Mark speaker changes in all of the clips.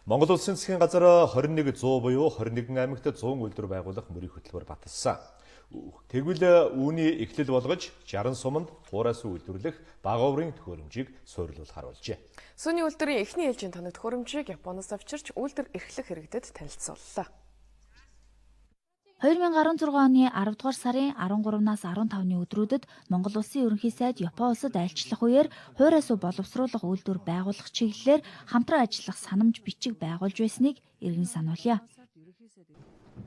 Speaker 1: Монгол Улсын засгийн газар 21 100 буюу 21 аймагт 100 үйлдвэр байгуулах мөрийн хөтөлбөр баталсан. Тэгвэл үүний эхлэл болгож 60 суманд хуурай сүү үйлдвэрлэх Багаврын төхөөрөмжийг суурилуулахар болжээ.
Speaker 2: Сүүний үйлдвэрийн эхний ээлжийн тоног төхөөрөмжийг Японоос авчирч үйлдвэр эрхлэх иргэдэд танилцууллаа.
Speaker 3: 2016 оны 10 дугаар сарын 13-наас 15-ны өдрүүдэд Монгол Улсын ерөнхий сайд Япон улсад айлчлах үеэр хуурай сүү боловсруулах үйлдвэр байгуулах чиглэлээр хамтран ажиллах санамж бичиг байгуулж байсныг иргэн сануулъя.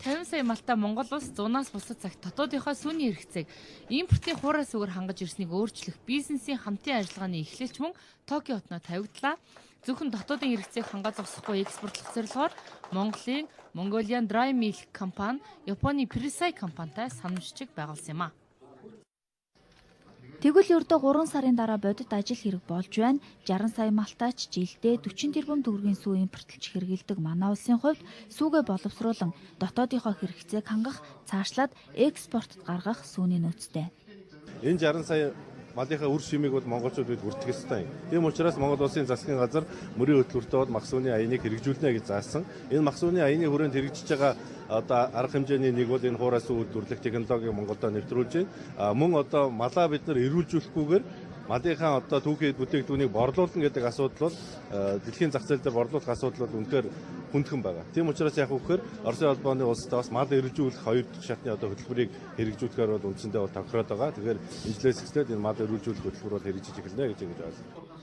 Speaker 4: 50 сая малтай Монгол улс зунаас бусад цагт дотоодынхоо сүүний хэрэгцээг импортын хуурай сүгээр хангаж ирснийг өөрчлөх бизнесийн хамтын ажиллагааны эхлэлч мөн Токио хотноо тавигдлаа. Зөвхөн дотоодын хэрэгцээг хангаж зогсохгүй экспортлох зорилгоор Монголын Mongolian Dry Milk компани Японы Perisai компанитай санамжчиг байгуулсан юм а.
Speaker 3: Тэгвэл ердөө 3 сарын дараа бодит ажил хэрэг болж байна. 60 сая малтаач жилдээ 40 тэрбум төгрөгийн сүү импортлж хэрэглэдэг манай улсын хувьд сүүгээ боловсруулан дотоодынхоо хэрэгцээг хангах, цаашлаад экспортод гаргах сүүний нөөцтэй.
Speaker 5: Энэ 60 сая малынхаа үр шимийг бол монголчууд бид бүртгэх ёстой юм. Тийм учраас Монгол Улсын засгийн газар мөрийн хөтөлбөртөө бол мах сүүний аяныг хэрэгжүүлнэ гэж заасан. Энэ мах сүүний аяны хүрээнд хэрэгжиж байгаа одоо арга хэмжээний нэг бол энэ хуурай сүү үйлдвэрлэх технологиг Монголдо нэвтрүүлж байна. Мөн одоо малаа бид нар эрүүлжүүлэхгүйгээр малынхаа одоо түүхий бүтээгдэхүүнийг борлуулна гэдэг асуудал бол дэлхийн зах зээл дээр борлуулах асуудал бол үнэхээр хүндхэн байгаа. Тийм учраас яг үхээр Оросын холбооны улстай бас мал эрүүлжүүлэх хоёр дахь шатны одоо хөтөлбөрийг хэрэгжүүлэхээр бол үндсэндээ бол тохироод байгаа. Тэгэхээр энэ жилээс эхлээд энэ мал эрүүлжүүлэх хөтөлбөр бол хэрэгжиж эхэлнэ гэж ингэж ойлгоно.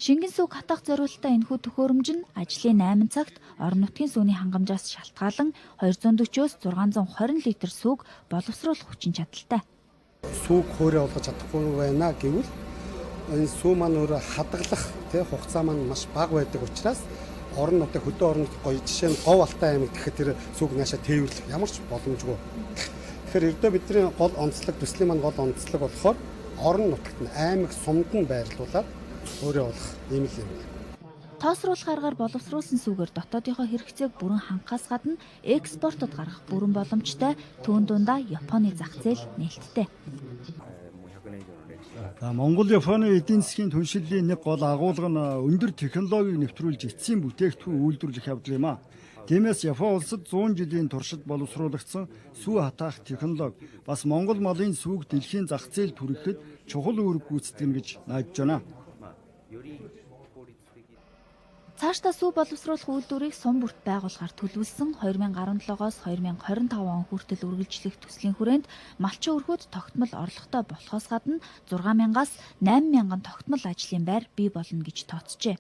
Speaker 3: Шингэн сүүг хатаах зориулттай энэхүү төхөөрөмж нь ажлын 8 цагт орон нутгийн сүүний хангамжаас шалтгаалan 240-оос 620 литр сүүг боловсруулах хүчин чадалтай.
Speaker 6: Сүүг хуурай болгож чадахгүй байна гэвэл энэ сүү маань өөрөө хадгалах тий хугацаа маань маш бага байдаг учраас орон нутаг хөдөө орон нутаг гоё жишээ нь Говь Алтай аймаг гэхэд тэр сүүг наашаа тээвэрлэх ямар ч боломжгүй. Тэгэхээр ердөө бидний гол онцлог төслийн маань гол онцлог болохоор орон нутагт нь аймаг сумд нь байрлуулад өөрөө болох ийм л юм.
Speaker 3: Тоосруулах аргаар боловсруулсан сүүгээр дотоодынхоо хэрэгцээг бүрэн хангахаас гадна экспортод гаргах бүрэн боломжтой түүн дундаа Японы зах зээл нээлттэй.
Speaker 7: За Монгол Японы эдийн засгийн түншлэлийн нэг гол агуулга нь өндөр технологиг нэвтрүүлж эцсийн бүтээгдэхүүн үйлдвэрлэх явдал юм а. Тиймээс Япон улсад 100 жилийн туршид боловсруулагдсан сүү хатаах технологи бас Монгол малын сүүг дэлхийн зах зээлд хүрэхэд чухал үүрэг гүйцэтгэнэ гэж найдаж байна.
Speaker 3: Цаашдаа сүү боловсруулах үйлдвэрийг сум бүрт байгуулахар төлөвлөсөн 2017-оос 2025 он хүртэл үргэлжлэх төслийн хүрээнд малчин өрхүүд тогтмол орлоготой болохоос гадна 6000-аас 8000 тогтмол ажлын байр бий болно гэж тооцжээ.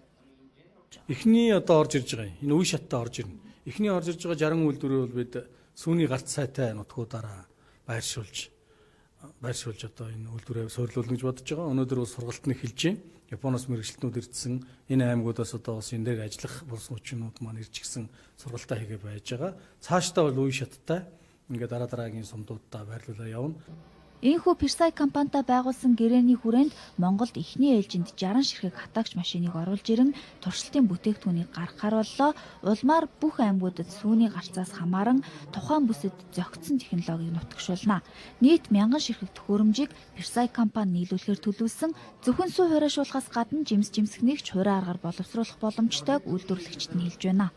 Speaker 8: Эхний одоо орж ирж байгаа юм. Энэ үе шаттай орж ирнэ. Эхний орж ирж байгаа 60 үйлдвэрийг бол бид сүүний гарц сайтай нутгуудаараа байршуулж одоо энэ үйлдвэрээ суйрлуулна гэж бодож байгаа. Өнөөдөр бол сургалт нь эхэлж байна. Японоос мэргэжилтнүүд ирсэн. Энэ аймагудаас одоо бас энэ дээр ажиллах болсон хүчнүүд маань ирж гисэн сургалтаа хийгээ байж байгаа. Цаашдаа бол үе шаттай ингээд дараа дараагийн сумдуудаа байрлуулаа явна.
Speaker 3: Энэхүү Perisai компанитай байгуулсан гэрээний хүрээнд Монголд эхний ээлжинд 60 ширхэг хатаагч машиныг оруулж ирэн туршилтын бүтээгдэхүүнийг гаргахаар боллоо. Улмаар бүх аймагуудад сүүний гарцаас хамааран тухайн бүсэд зохицсон технологиг нутагшуулна. Нийт 1000 ширхэг төхөөрөмжийг Perisai компани нийлүүлэхээр төлөвлөсөн. Зөвхөн сүү хураашуулахаас гадна жимс жимсгнийг ч хуурай аргаар боловсруулах боломжтойг үйлдвэрлэгчид нь хэлж байна.